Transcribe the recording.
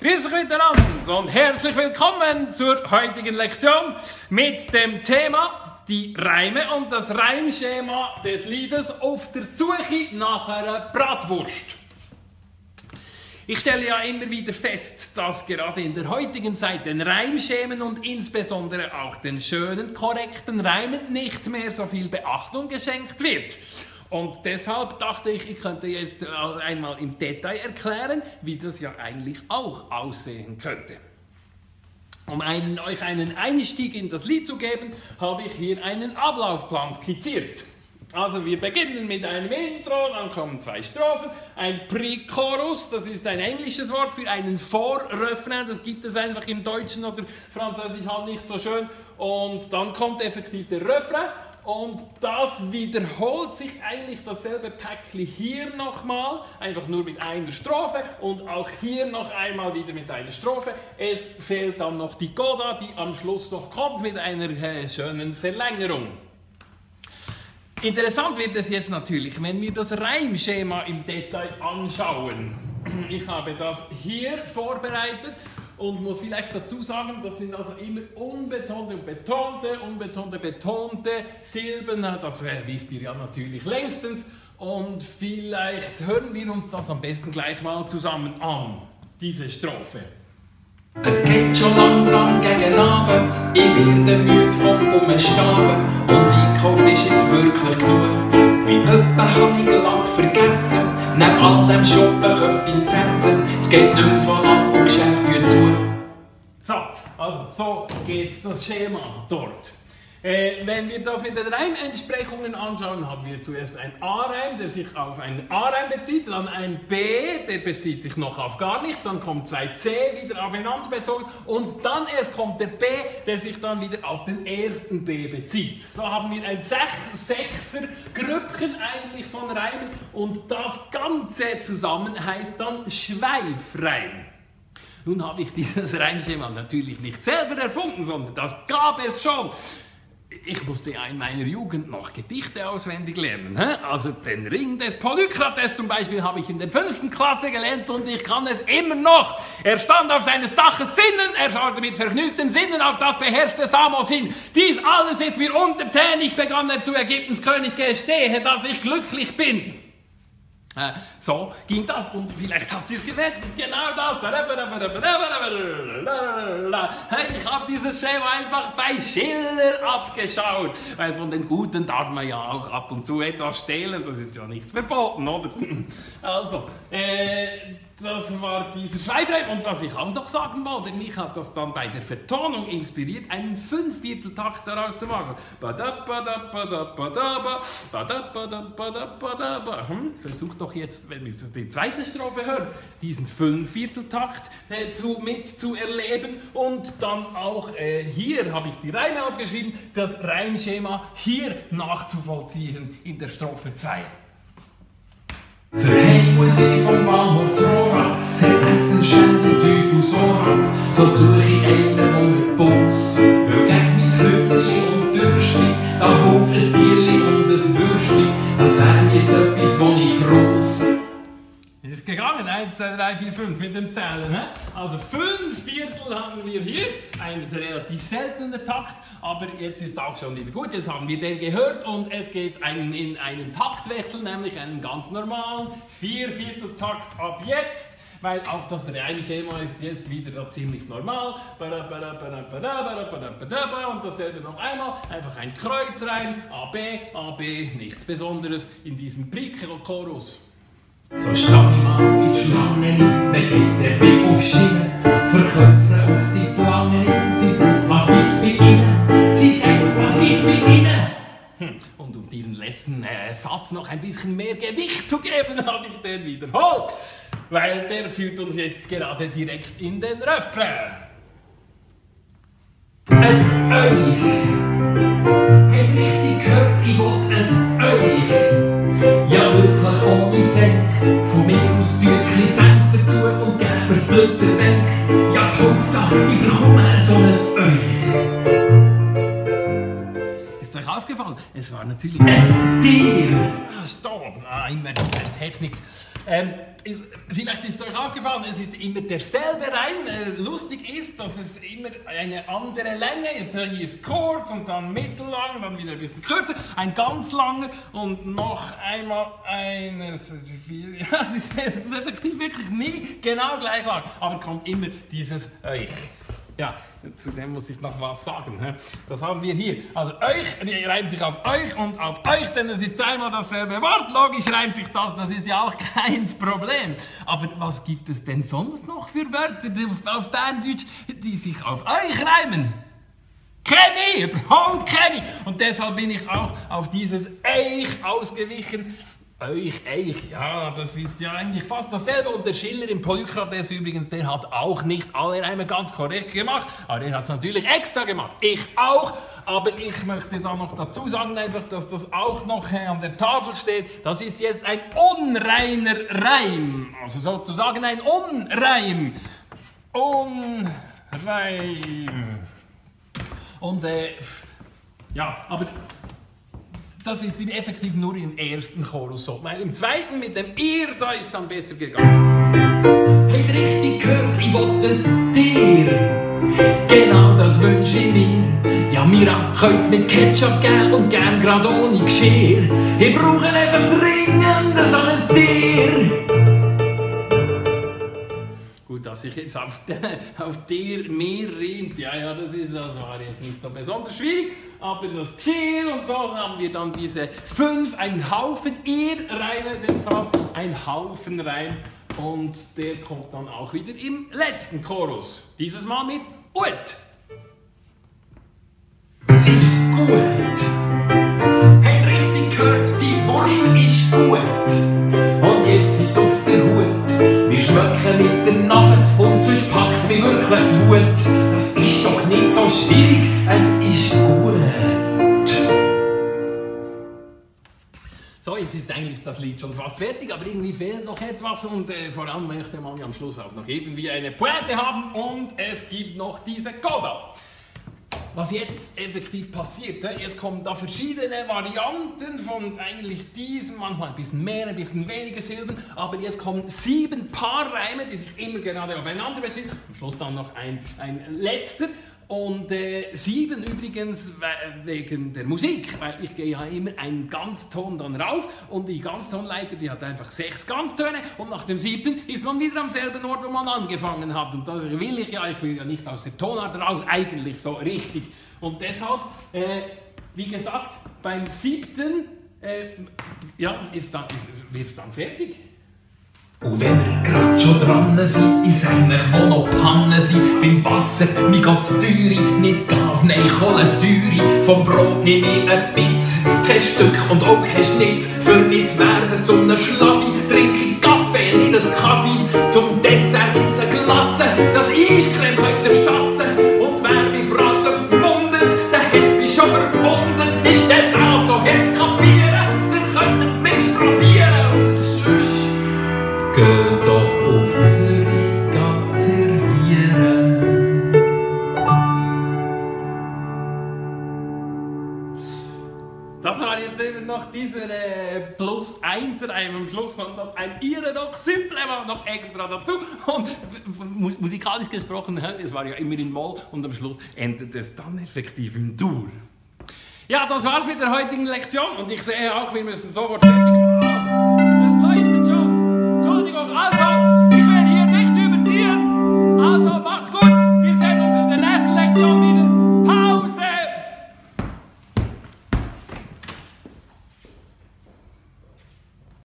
Grüß euch miteinander und herzlich willkommen zur heutigen Lektion mit dem Thema die Reime und das Reimschema des Liedes Auf der Suche nach einer Bratwurst. Ich stelle ja immer wieder fest, dass gerade in der heutigen Zeit den Reimschemen und insbesondere auch den schönen, korrekten Reimen nicht mehr so viel Beachtung geschenkt wird. Und deshalb dachte ich, ich könnte jetzt einmal im Detail erklären, wie das ja eigentlich auch aussehen könnte. Um euch einen Einstieg in das Lied zu geben, habe ich hier einen Ablaufplan skizziert. Also wir beginnen mit einem Intro, dann kommen 2 Strophen, ein Pre-Chorus, das ist ein englisches Wort für einen Vorrefrain, das gibt es einfach im Deutschen oder Französisch halt nicht so schön. Und dann kommt effektiv der Refrain. Und das wiederholt sich eigentlich dasselbe Päckchen hier nochmal, einfach nur mit einer Strophe und auch hier noch einmal wieder mit einer Strophe. Es fehlt dann noch die Coda, die am Schluss noch kommt mit einer schönen Verlängerung. Interessant wird es jetzt natürlich, wenn wir das Reimschema im Detail anschauen. Ich habe das hier vorbereitet. Und muss vielleicht dazu sagen, das sind also immer unbetonte und betonte, betonte Silben. Das wisst ihr ja natürlich längstens. Und vielleicht hören wir uns das am besten gleich mal zusammen an, diese Strophe. Es geht schon langsam gegen Abend, ich werde müde vom Umstaben und einkaufen ist jetzt wirklich genug. Wie öppe hab ich glatt vergessen, neben all dem Shoppen etwas zu essen. Es geht nicht mehr so lang und Geschäft geht zu. So, also so geht das Schema dort. Wenn wir das mit den Reimentsprechungen anschauen, haben wir zuerst einen A-Reim, der sich auf einen A-Reim bezieht, dann ein B, der bezieht sich noch auf gar nichts, dann kommt 2 C wieder aufeinander bezogen und dann erst kommt der B, der sich dann wieder auf den ersten B bezieht. So haben wir ein Sechser-Grüppchen eigentlich von Reimen und das Ganze zusammen heißt dann Schweifreim. Nun habe ich dieses Reimschema natürlich nicht selber erfunden, sondern das gab es schon. Ich musste ja in meiner Jugend noch Gedichte auswendig lernen. Also den Ring des Polykrates zum Beispiel habe ich in der 5. Klasse gelernt und ich kann es immer noch. Er stand auf seines Daches Zinnen, er schaute mit vergnügten Sinnen auf das beherrschte Samos hin. Dies alles ist mir untertänig, begann er zu Ägyptens König, gestehe, dass ich glücklich bin. So ging das und vielleicht habt ihr es gemerkt, das ist genau das. Ich habe dieses Schema einfach bei Schiller abgeschaut, weil von den Guten darf man ja auch ab und zu etwas stehlen, das ist ja nicht verboten, oder? Also, das war dieser Schweifreim und was ich auch noch sagen wollte, mich hat das dann bei der Vertonung inspiriert, einen 5/4-Takt daraus zu machen. Versucht doch jetzt, wenn wir die zweite Strophe hören, diesen 5/4-Takt mit zu erleben und dann auch hier habe ich die Reime aufgeschrieben, das Reimschema hier nachzuvollziehen in der Strophe 2. Für heim muss ich vom Bahnhof zu Rohr, sein Essen stellt der Teufel so ab. So suche ich einen unter Bus, weil gegen mein Hütterli und Dürstli, da hofft ein Bierli und ein Würstli, das wäre jetzt etwas, wo ich froh's. Es ist gegangen, 1, 2, 3, 4, 5 mit dem Zählen. Also 5/4 haben wir hier, ein relativ seltener Takt, aber jetzt ist auch schon wieder gut, jetzt haben wir den gehört und es geht in einen Taktwechsel, nämlich einen ganz normalen 4/4-Takt ab jetzt, weil auch das Reimschema ist jetzt wieder ziemlich normal. Und dasselbe noch einmal, einfach ein Kreuzreim, A, B, nichts Besonderes in diesem Pre-Chorus. So stand ich mal mit Schlangen in, dann geht der Weg auf Schienen, verköpfen auf sie Plangen, sie sagt, was gibt's bei ihnen? Sie sagt, was gibt's bei ihnen? Und um diesen letzten Satz noch ein bisschen mehr Gewicht zu geben, habe ich den wiederholt, weil der führt uns jetzt gerade direkt in den Refrain. Es euch, hat richtig gehört, ich will es euch. Ja, wirklich ohne Senk. Von mir aus Tüchli Senf dazu und geben wir Splitter weg. Ja, die Hauptsache, ich bekomme so ein euch. Ist euch aufgefallen? Es war natürlich... Es dir! Stopp! ja immer diese Technik. Vielleicht ist euch aufgefallen, es ist immer derselbe Reim. Lustig ist, dass es immer eine andere Länge ist. Hier ist kurz und dann mittellang, dann wieder ein bisschen kürzer, ein ganz langer und noch einmal einer. Ja, es ist effektiv wirklich nie genau gleich lang, aber kommt immer dieses euch. Ja, zu dem muss ich noch was sagen. Das haben wir hier. Also euch reimt sich auf euch und auf euch, denn es ist dreimal dasselbe Wort. Logisch reimt sich das ist ja auch kein Problem. Aber was gibt es denn sonst noch für Wörter auf Berndeutsch, die sich auf euch reimen? Kenne ich, überhaupt kenne ich. Und deshalb bin ich auch auf dieses euch ausgewichen. Euch, ja, das ist ja eigentlich fast dasselbe. Und der Schiller im Polykrates übrigens, der hat auch nicht alle Reime ganz korrekt gemacht, aber er hat es natürlich extra gemacht. Ich auch, aber ich möchte da noch dazu sagen, einfach, dass das auch noch an der Tafel steht. Das ist jetzt ein unreiner Reim, also sozusagen ein Unreim. Unreim. Und ja, aber das ist effektiv nur im ersten Chorus so. Weil im zweiten mit dem ihr, da ist dann besser gegangen. Habt richtig gehört, ich wollte es dir. Genau das wünsche ich mir. Ja, mir könnt's mit Ketchup geben und gern grad ohne Geschirr. Ich brauche einfach dringend so ein Tier. Gut, dass ich jetzt auf der mehr reimt, ja, das ist also jetzt nicht so besonders schwierig, aber das Geschirr und so haben wir dann diese 5, einen Haufen Reime, deshalb ein Haufen Reim und der kommt dann auch wieder im letzten Chorus, dieses Mal mit Ut. Es ist gut. Habt richtig gehört, die Wurst ist gut. Und jetzt seid auf der Hut. Wir schmecken mit der Nase und sonst packt mich wirklich die Wut. Das ist doch nicht so schwierig, es ist gut. So, jetzt ist eigentlich das Lied schon fast fertig, aber irgendwie fehlt noch etwas und vor allem möchte man am Schluss auch noch irgendwie eine Pointe haben und es gibt noch diese Coda. Was jetzt effektiv passiert, jetzt kommen da verschiedene Varianten von eigentlich diesem, manchmal ein bisschen mehr, ein bisschen weniger Silben, aber jetzt kommen 7 Paarreime, die sich immer gerade aufeinander beziehen. Am Schluss dann noch ein letzter. Und 7 übrigens wegen der Musik, weil ich gehe ja immer einen Ganzton dann rauf und die Ganztonleiter, die hat einfach 6 Ganztöne und nach dem 7. ist man wieder am selben Ort, wo man angefangen hat. Und das will ich ja nicht aus der Tonart raus, eigentlich so richtig. Und deshalb, wie gesagt, beim 7. Ja, wird es dann fertig. Und wenn wir grad schon dran sind, ich sag euch, wo noch Pannen sind. Beim Wasser, mir geht's teure, nicht Gas, nein, Kohlensäure. Vom Brot nehme ich ein Bitz, kein Stück und auch kein Schnitz. Für nichts werden zum ne Schlaffi, trinke ich Kaffee, nicht ein Kaffee. Zum Dessert gibt's eine Glasse, das Eiscreme könnt ihr schassen. Und wer mich fragt, ob's mundet, der hat mich schon verwundet. Ist der da so, jetzt kapieren, dann könnt ihr's mich probieren. Und sonst geht doch auf Zürich servieren. Das war jetzt eben noch dieser +1-Reim. Am Schluss kommt noch ein Ihre doch simple war noch extra dazu. Und musikalisch gesprochen, es war ja immer in Moll und am Schluss endet es dann effektiv im Dur. Ja, das war's mit der heutigen Lektion und ich sehe auch, wir müssen sofort fertig machen.